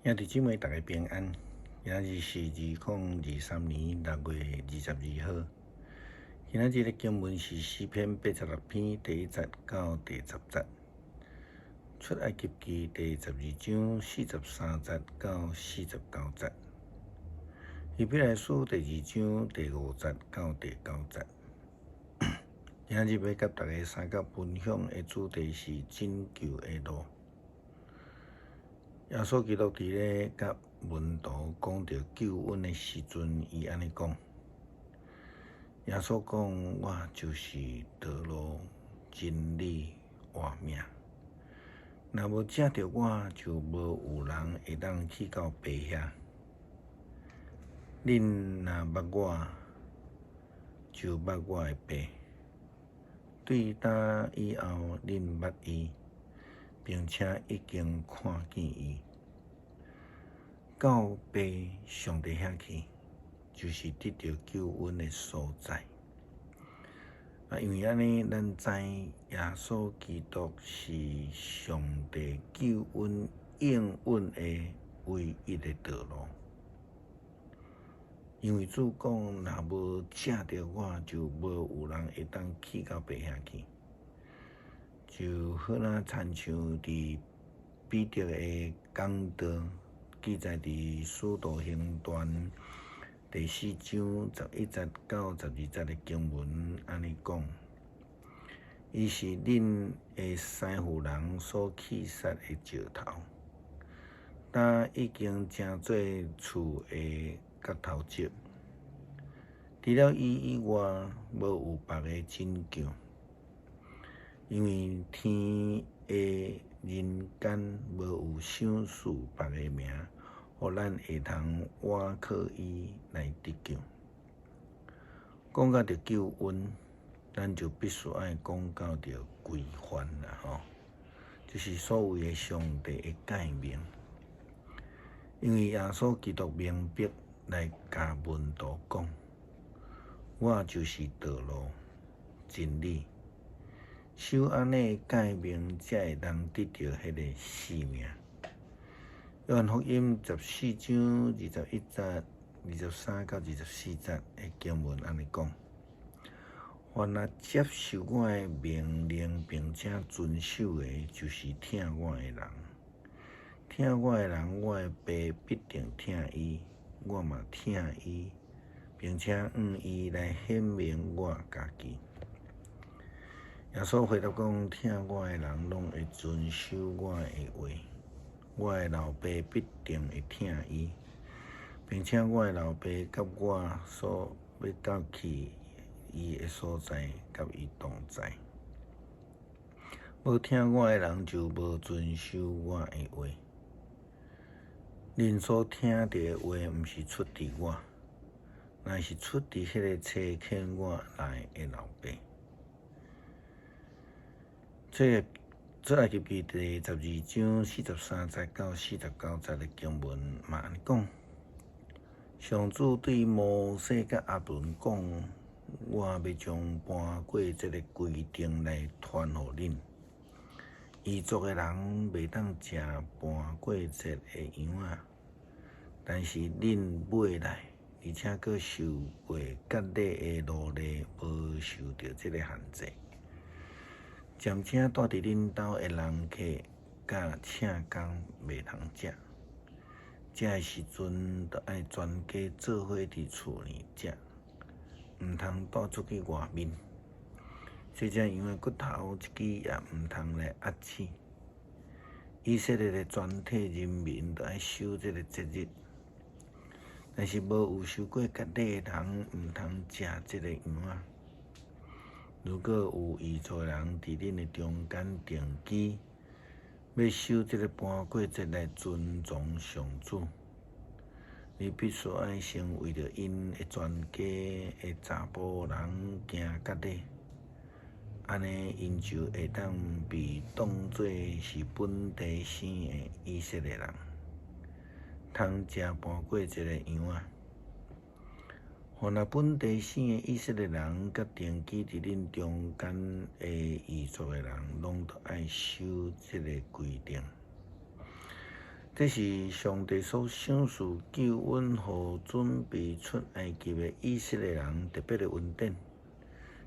兄弟姊妹，逐家平安。今仔日是2023年6月22號。今仔日的經文是詩篇86篇第1節到第10節，出埃及記第12章43節到49節，希伯來書第2章第5節到第9節。今仔日欲佮大家相佮分享的主題是拯救的路。耶穌基督佇咧佮門徒講著救恩的時陣，伊按呢講：耶穌講，我就是道路、真理、活命。若無藉著我，就無有人會當去到爸遐。恁若捌我，就捌我的爸。對今以後，恁捌伊，並且已經看見伊。到爸上帝遐去，就是得著救恩的所在。啊，因為按呢，咱知耶穌基督是上帝救恩應允的唯一的道路。因為主講，若無藉著我，就無有人會當去到爸遐去。就好若親像佇彼得的講道，記載佇使徒行傳第4章11節到12節的經文按呢講：伊是恁的師傅人所棄殺的石頭，今已經成做厝的角頭石。除了伊以外，無有別个拯救，因為天下人間無有賞賜別个名，予咱會通倚靠伊來得救。講到著救恩，咱就必須愛講到著規範啦，吼，就是所謂的上帝的誡命。因為耶穌基督明白來共門徒講：我就是道路、真理。守按呢的誡命，才會當得著彼个生命。約翰福音14章21節、23到24節的經文按呢講：凡若接受我的命令並且遵守的，就是疼我的人。疼我的人，我的爸必定疼伊，我嘛疼伊，並且向伊來顯明我家己。耶穌回答講：疼我的人，攏會遵守我的話，我的老爸必定會疼伊，並且我的老爸佮我所欲到去伊的所在，佮伊同在。無疼我的人，就無遵守我的話。恁所聽著的話，毋是出佇我，乃是出佇彼个差遣我來的老爸。這个出埃及記第12章43節到49節的經文嘛按呢講：上主對摩西佮亞倫講：我欲將盤過節的規定來傳予恁。異族的人袂當食盤過節的羊仔，但是恁買來，而且閣受過割禮的奴隸，無受著這个限制。暫且蹛佇恁兜的人客佮請工袂通食，食的時陣，著愛全家做伙佇厝內食，毋通帶出去外面。這隻羊的骨頭一支也毋通來壓死。以色列的全體人民著愛守這个節日，但是無有受過割禮的人，毋通食這个羊仔。如果有異族人佇恁的中間定居，欲守這个盤過節來尊崇上主，你必須愛先為著𪜶的全家的查埔人行割禮，按呢𪜶就會當被當做是本地生的以色列人，通食盤過節的羊仔。凡若本地生的以色列人，佮定居佇恁中間的異族的人，攏著愛守這个規定。這是上帝所賞賜救恩予準備出埃及的以色列人特別的恩典，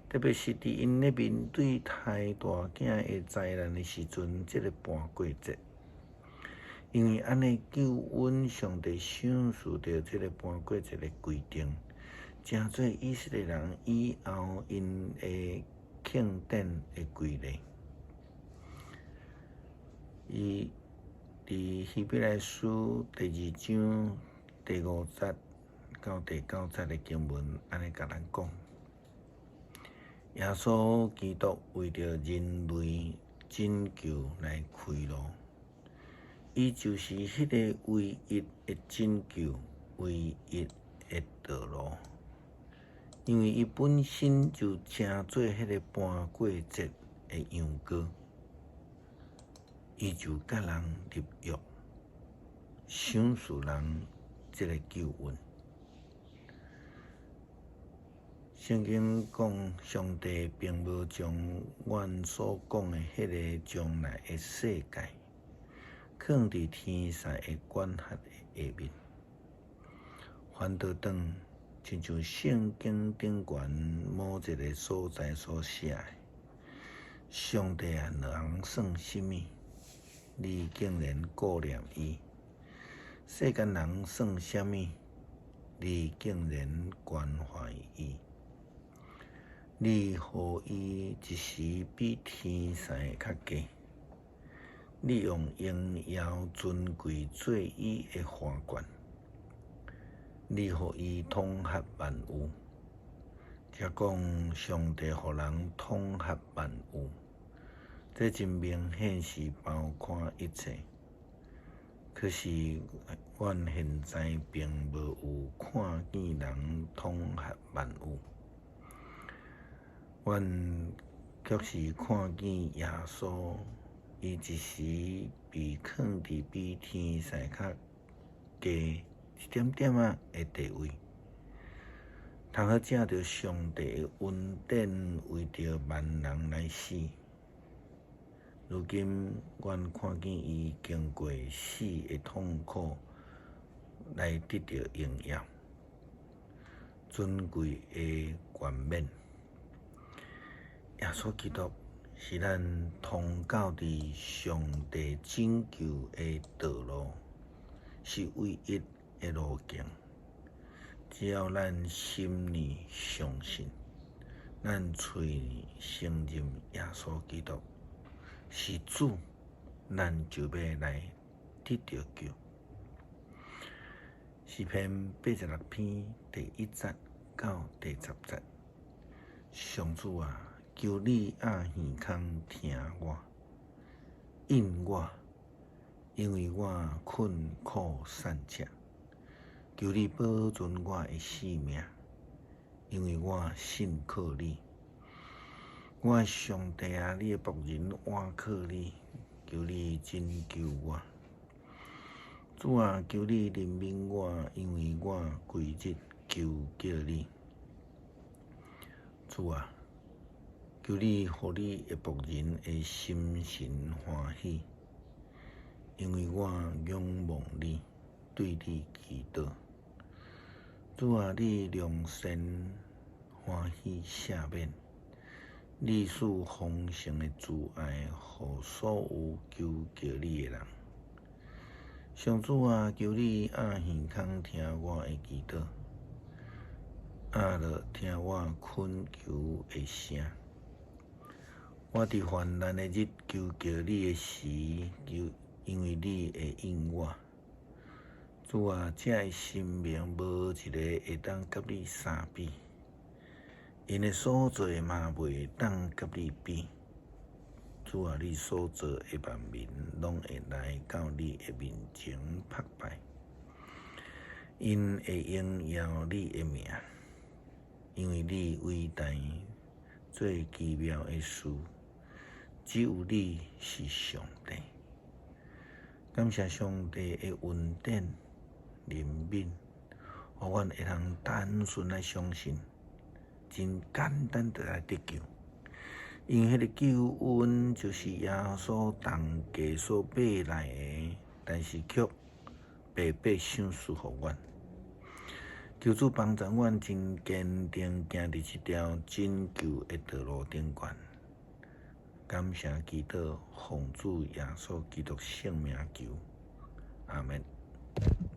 特別是佇𪜶咧面對刣大囝的災難的時陣，這个盤過節。因為按呢救恩，上帝賞賜著這个盤過節的規定，成做以色列人以後𪜶的慶典的規例。伊佇希伯來書第二章第五節到第九節的經文，按呢共咱講：耶穌基督為著人類拯救來開路。伊就是彼个唯一的拯救，唯一的道路。因為伊本身就成做彼个盤過節的羊羔，伊就佮人立約，賞賜人這个救恩。聖經講，上帝並無將阮所講的彼个將來的世界，囥佇天使的管轄的下面，反倒轉，親像聖經頂懸某一个所在所寫的：上帝啊，人算啥物？你竟然顧念伊？世間人算啥物？你竟然關懷伊？你予伊一時比天使較低。你用榮耀尊貴做伊的華冠，你予伊統合萬有。這講上帝予人統合萬有，這真明顯是包括一切。可是，阮現在並無有看見人統合萬有，阮卻是看見耶穌。伊一時被囥佇比天使較低一點點仔的地位，通好藉著上帝的恩典，為著萬人來死。如今，阮看見伊經過死的痛苦，來得著榮耀、尊貴的冠冕。耶穌基督是咱通到佇上帝拯救的道路，是唯一的路徑。只要咱心裡相信，咱喙承認耶穌基督是主，咱就欲來得著救。詩篇86篇第一節到第十節，上主啊！求你掩耳孔聽我，應我，因為我困苦散赤。求你保存我的性命，因為我信靠你。我的上帝啊，你的僕人倚靠你，求你拯救我。主啊，求你憐憫我，因為我規日求叫你。主啊！求你予你的僕人的心神歡喜，因為我仰望你，對你祈禱。主啊，你良善歡喜赦免，你賜豐盛的慈愛，予所有求叫你的人。上主啊，求你掩耳孔聽我的祈禱，掩耳聽我懇求的聲。我佇患難的日求叫你的時，求因為你會應我。主啊，這的神明無一個會當佮你相比，𪜶的所做的嘛袂當佮你比。主啊，你所造的萬民攏會來到你的面前膜拜，𪜶會榮耀你的名，因為你偉大，做奇妙的事，只有你是上帝。感謝上帝的恩典、憐憫，予阮會通單純來相信，真簡單就來得救。因為彼个救恩就是耶穌重價所買來的，但是卻白白賞賜予阮。求主幫助阮真堅定行佇這條拯救的道路頂懸。感謝祈禱，奉主耶穌基督聖名求，阿們。